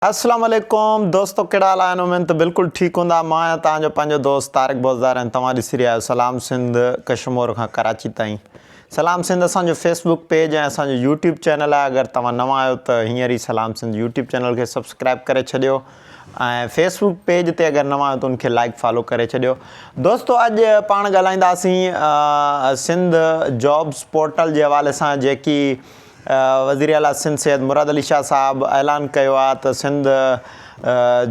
اسلام عليڪم دوستو ڪهڙا حال آهن اميد ته بلڪل ٺيڪ هوندا مان آهيان توهان جو پنهنجو دوست طارق بوزدار ۽ توهان ڏسي رهيا آهيو سلام سنڌ ڪشمور کان ڪراچي تائين سلام سنڌ اسان جو فيس بڪ پيج ۽ اسان جو يوٽيوب چينل آهي اگر توهان نوان آهيو ته هينئر ئي سلام سنڌ يوٽيوب چينل کي سبسڪرائب ڪري ڇڏيو ۽ فيس بڪ پيج تي اگر نوان آهيو ته ان کي لائڪ فالو ڪري ڇڏيو دوستو اڄ پاڻ ڳالهائينداسين سنڌ جابس پورٽل جي حوالي سان جيڪي وزيراعليٰ سنڌ سيد مراد علي شاهه صاحب اعلان ڪيو آهي ته سنڌ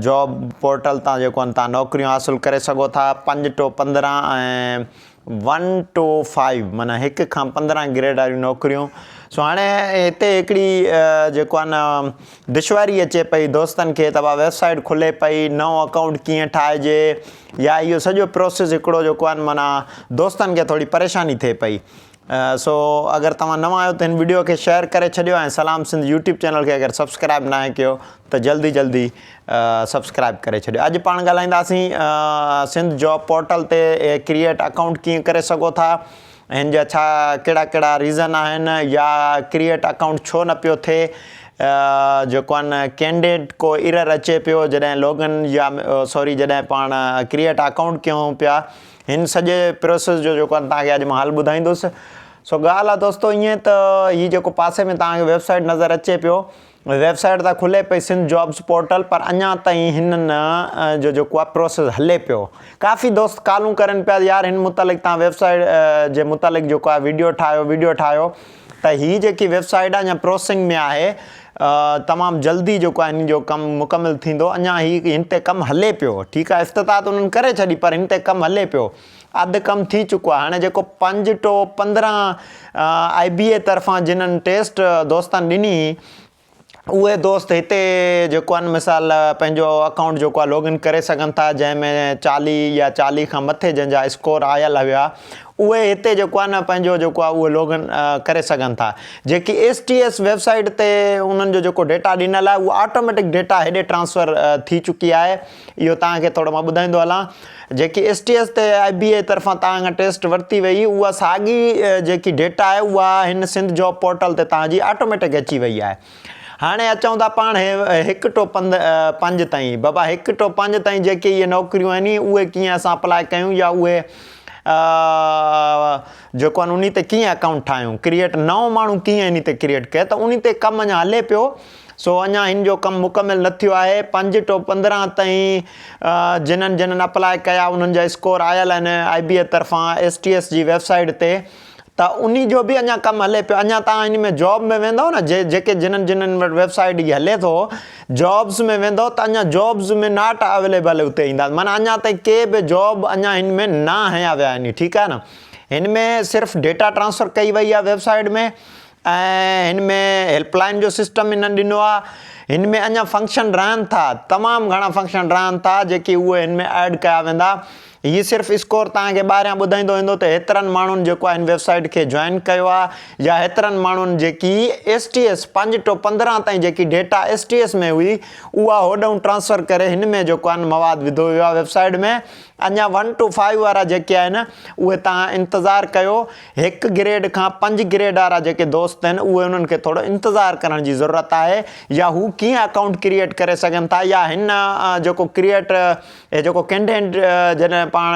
جاب پورٽل تان جيڪو آهن تان نوڪريون حاصل ڪري سگهو ٿا پنج ٽو 15 ۽ ون ٽو فائيو معنيٰ هڪ کان 15 گريڊ واريون نوڪريون. سو هاڻي هتي هڪڙي جيڪو آهي نه دشواري اچي پئي دوستن کي ته ويب سائيٽ کلي پئي نئون اڪائونٽ ڪيئن ٺاهجي يا اهو سڄو پروسيس هڪڙو جيڪو آهي معنيٰ دوستن کي ٿوري پريشاني ٿئي پئي. سو اگر توهان نوان آهيو ته هن وڊيو کي شيئر ڪري ڇڏيو ۽ سلام سنڌ يوٽيوب چينل کي اگر سبسڪرائب ناهي ڪيو ته جلدي جلدي سبسڪرائب ڪري ڇڏيو. اڄ پاڻ ڳالهائينداسين سنڌ جاب پورٽل تي ڪريئيٽ اڪائونٽ ڪيئن ڪري سگهو ٿا، هن جا ڇا ڪهڙا ڪهڙا ريزن آهن يا ڪريئيٽ اڪائونٽ ڇو نه پيو ٿئي، جيڪو آهن ڪينڊيڊ ڪو ايرر اچي پيو جڏهن لاگ ان يا سوري جڏهن پاڻ ڪريئيٽ اڪائونٽ ڪيون پيا. هن سڄي پروسيس جو جيڪو آهي توهان کي اڄ مان حل ٻڌائيندس. سو ڳالهه آهي دوستو ائين ته هي جيڪو پاسي ۾ توهان کي ويب سائيٽ نظر اچي پيو ويب سائيٽ ته کلي پئي سنڌ جابس پورٽل پر اڃا تائين هنن جو جيڪو آهي پروسيس هلي پيو. ڪافي دوست ڪالون ڪرن پيا يار هن متعلق توهان ويب سائيٽ جي متعلق جيڪو آهي ويڊيو ٺاهيو ويڊيو ٺاهيو ته هي جيڪي ويب سائيٽ آهي اڃا پروسيسنگ ۾ آهي تمام جلدي جيڪو آهي هن جو ڪم مڪمل ٿيندو اڃا هي هن تي ڪم هلي پيو ٺيڪ آهي افتتاح ته انهن ڪري ڇڏي پر هن تي ڪم هلي پيو اڌ ڪم ٿي چڪو آهي هاڻي جيڪو 5 ٽو 15 آئي بي اي طرفان جنهن ٽيسٽ دوستن ڏني اهي دوست هتي جيڪو آهن مثال پنهنجو اڪائونٽ جيڪو آهي لاگ ان ڪري سگهن ٿا جنهن ۾ 40 يا 40 کان مٿي جنهن جا اسڪور آيل هيا اهي هتي جيڪو آهي نه پنهنجو جيڪو آهي اهو لاگ ان ڪري سگهن ٿا. جيڪي S T S web site تي انهن جو جيڪو ڊيٽا ڏنل آهي اهو آٽوميٽڪ ڊيٽا هيڏي ٽرانسفر ٿي چڪي آهي. اهو توهان کي ٿورو مان ٻڌائيندو هلان. جيڪي ايس ٽي ايس تي آء بي اي طرفان توهان کان ٽيسٽ ورتي وئي اها ساڳي جيڪي ڊيٽا آهي اها هن سنڌ جاب پورٽل تي توهان جي آٽوميٽڪ اچي وئي آهي. هاڻي اچون ٿا پاڻ هڪ ٽو پنج تائين. بابا هڪ ٽو پنج تائين جيڪي اهي نوڪريون آهن اهي ڪيئن اسان اپلاء ڪيون يا اهي جيڪو آهن انهي تي ڪيئن اڪائونٽ ٺاهيون ڪريئيٽ نئون ماڻهو ڪيئن انهي تي ڪريئيٽ ڪري ته انهي تي ڪم اڃا هلي پيو سو اڃا هن جو ڪم مڪمل نه ٿيو آهي 5 ٽو 15 تائين جنھن جنھن اپلاء ڪيا انهن جا اسڪور آيل آهن آء بي اي طرفان ايس ٽي ايس جي ويب سائيٽ تي ته انهي جو به اڃا ڪم هلي پيو اڃا تان ان ۾ جاب ۾ ويندو نه جي جيڪي جنھن جنھن وٽ ويب سائيٽ هي هلي ٿو جابس ۾ ويندو ته اڃا جابس ۾ not available اتي ايندا معنيٰ اڃا تائين ڪي به جاب اڃا هن ۾ نه هنيا ويا آهن ٺيڪ آهي نه هن ۾ صرف ڊيٽا ٽرانسفر ڪئي وئي آهي ويب سائيٽ ۾ ۽ هن ۾ هيلپ لائن جو سسٽم هنن ڏنو آهي هن ۾ اڃا فنڪشن رهن ٿا تمام گهڻا فنڪشن رهن ٿا جيڪي اهي هن ۾ ايڊ ڪيا ويندا. هي صرف اسڪور توهان کي ٻاهريان ٻڌائيندو ويندو ته هيترن ماڻهن جيڪو آهي هن ويب سائيٽ کي جوائن ڪيو آهي يا هيترن ماڻهن جيڪي ايس ٽي ايس پنج ٽو 15 تائين جيڪي ڊيٽا ايس ٽي ايس ۾ هئي اها هوڏهون ٽرانسفر ڪري هن ۾ جيڪو آهي مواد وڌو ويو آهي ويب سائيٽ ۾ اڃا ون ٽو فائيو وارا جيڪي آهن اهي توهان انتظار ڪيو هڪ گريڊ کان پنج گريڊ وارا جيڪي دوست آهن اهي انهن کي ٿورو انتظار ڪرڻ جي ضرورت آهي يا هو ڪيئن اڪائونٽ ڪريئيٽ ڪري سگهن ٿا يا هن جيڪو ڪريئيٽ هي جيڪو ڪنٽينٽ جڏهن پاڻ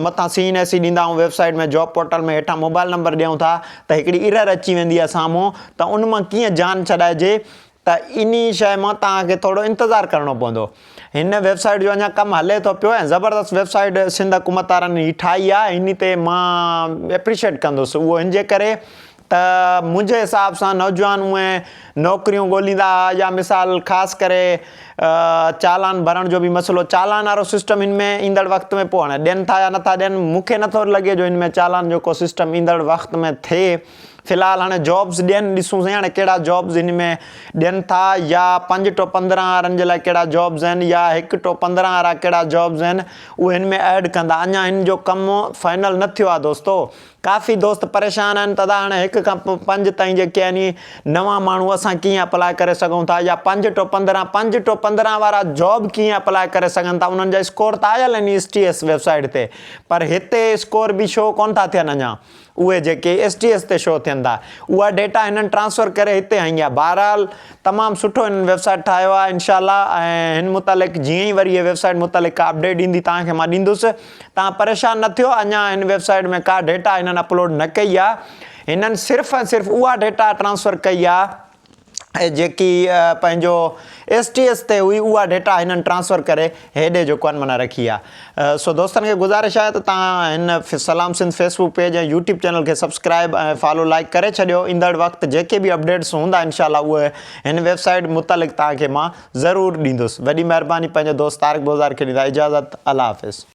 مٿان سي اين ايس سي ڏيندا آهيون ويب سائيٽ ۾ جاب پورٽل ۾ هيٺان موبائل نمبر ڏيون ٿا ته هڪڙي ايرر اچي ويندي آهي سامهون ته ان مان ڪيئن جان ڇڏائجي ته انهي شيء مان توهان کي ٿورو انتظار ڪرڻو پوندو. هن ويب سائيٽ جو اڃا ڪم هلي ٿو پيو ۽ زبردست ويب سائيٽ سنڌ حڪومت وارن هي ٺاهي آهي انهي تي مان اپريشيٽ ڪندس اهو هن جي ڪري ته منهنجي حساب سان نوجوان اهي نوڪريون ڳوليندا ها يا مثال خاص ڪري چالان ڀرڻ جو به مسئلو چالان وارو سسٽم هن ۾ ايندڙ وقت ۾ پوء هاڻي ڏين ٿا يا نٿا ڏين مون کي نٿو لڳي جو هن ۾ چالان جو ڪو سسٽم ايندڙ وقت ۾ ٿئي في الحال هاڻي جابس ڏين ڏسون سهي هاڻي ڪهڙا جابس هن ۾ ڏين ٿا يا 5 ٽو 15 وارن جي لاء ڪهڙا جابس آهن يا 1 ٽو 15 وارا ڪهڙا جابس آهن اهي هن ۾ ايڊ ڪندا اڃا هن جو ڪم فائنل نه ٿيو آهي دوستو ڪافي دوست پريشان آهن ته ادا هاڻي هڪ کان پنج تائين جيڪي آهن نوان ماڻهو اسان ڪيئن اپلاء ڪري سگهون ٿا يا 5 ٽو 15 5 ٽو 15 وارا جاب ڪيئن اپلاء ڪري سگهن ٿا انهن جا اسڪور ته آيل آهن S T S web site تي پر هتي اسڪور به شو ڪون ٿا ٿين اڃا اهي جيڪي ايس ٽي ايس تي شو ٿين ٿين ٿا. اها ڊيٽا هنن ٽرانسفر ڪري هتي هنئي آهي. بهرحال تمام سٺو هنن ويب سائيٽ ٺاهيو آهي انشاء الله ۽ هن متعلق جيئن ئي وري هي ويب سائيٽ متعلق ڪا اپڊيٽ ايندي توهان کي مان ڏيندس. توهان پريشان نه ٿيو اڃا هن ويب سائيٽ ۾ ڪا ڊيٽا هنن اپلوڊ نه ڪئي آهي. هنن صرف ۽ صرف اها ڊيٽا ٽرانسفر ڪئي آهي. جيڪي پنهنجو ايس ٽي ايس تي هئي اها ڊيٽا هنن ٽرانسفر ڪري هيڏي جو ڪون معنيٰ رکي آ سو دوستن کي گذارش آهي ته تان هن Salam Sindh Facebook page ۽ YouTube channel کي سبسڪرائب ۽ فالو لائڪ ڪري ڇڏيو ايندڙ وقت جيڪي به اپڊيٽس هوندا انشاء الله اهي هن ويب سائيٽ متعلق توهان کي مان ضرور ڏيندس وڏي مهرباني پنهنجو دوست طارق بوزار کي ڏيندا اجازت الله حافظ.